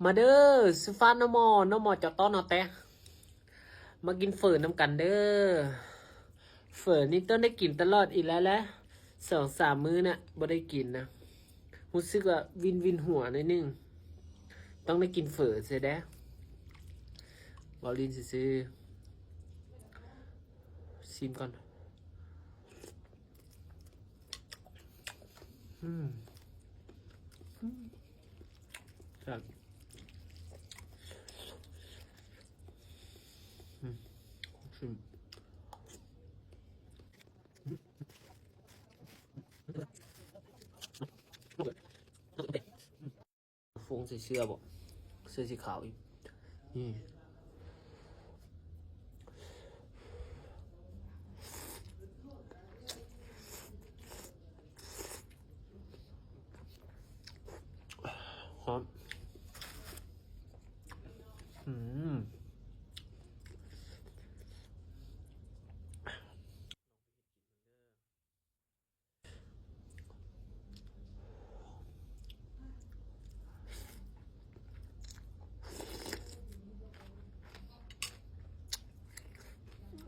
ມາເດີ ສຸຟາດນ້ອງໝໍ ນ້ອງໝໍເຈົ້າຕ້ອນເຮົາແຕະ ມາກິນເຝີນຳກັນເດີ. ເຝີນີ້ຕ້ອງໄດ້ກິນຕະຫຼອດອີກແລ້ວແຫຼະ ສອງສາມມື້ນະ ບໍ່ໄດ້ກິນນະ ຮູ້ສຶກວ່າວິນໆຫົວໜ້ອຍໜຶ່ງ ຕ້ອງໄດ້ກິນເຝີເສຍແດ່ ເວົ້າຫຼິ້ນຊື່ໆ. ຊີມກ່ອນ. ອືມ ອືມ ແຊບ ອືມ ຊີມ ຟົງໃສ່ເສື້ອບໍ່ ເສື້ອສີຂາວອີກ ນີ້ ຫອມ ອືມ.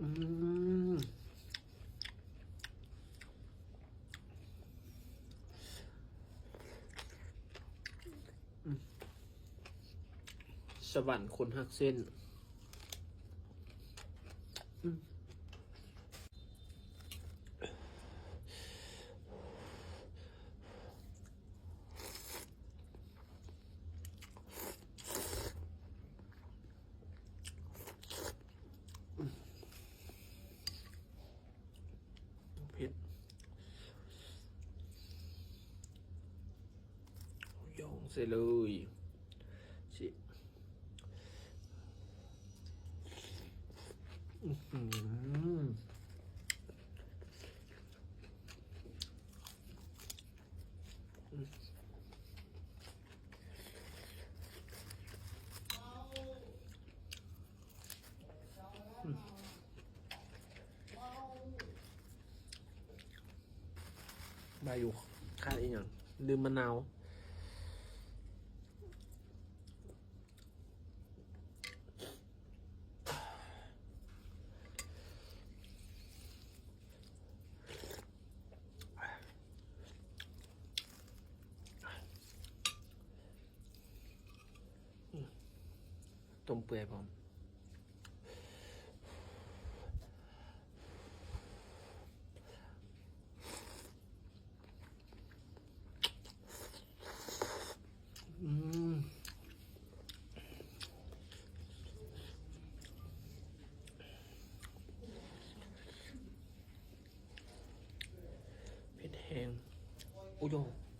ອືມ ອືມ ສະຫວັນຄົນຮັກເສັ້ນ ອືມ. ເຜັດ ຢ່ອງໃສ່ເລີຍ ຊິ ອືມ ອືມ ໄດ້ຢູ່ ຂາດອີຫຍັງ ດື່ມມະນາວ. ຕົ້ມເປື່ອຍພ້ອມ ອືມ ເຜັດແຮງ ໂອ້ໂຫ.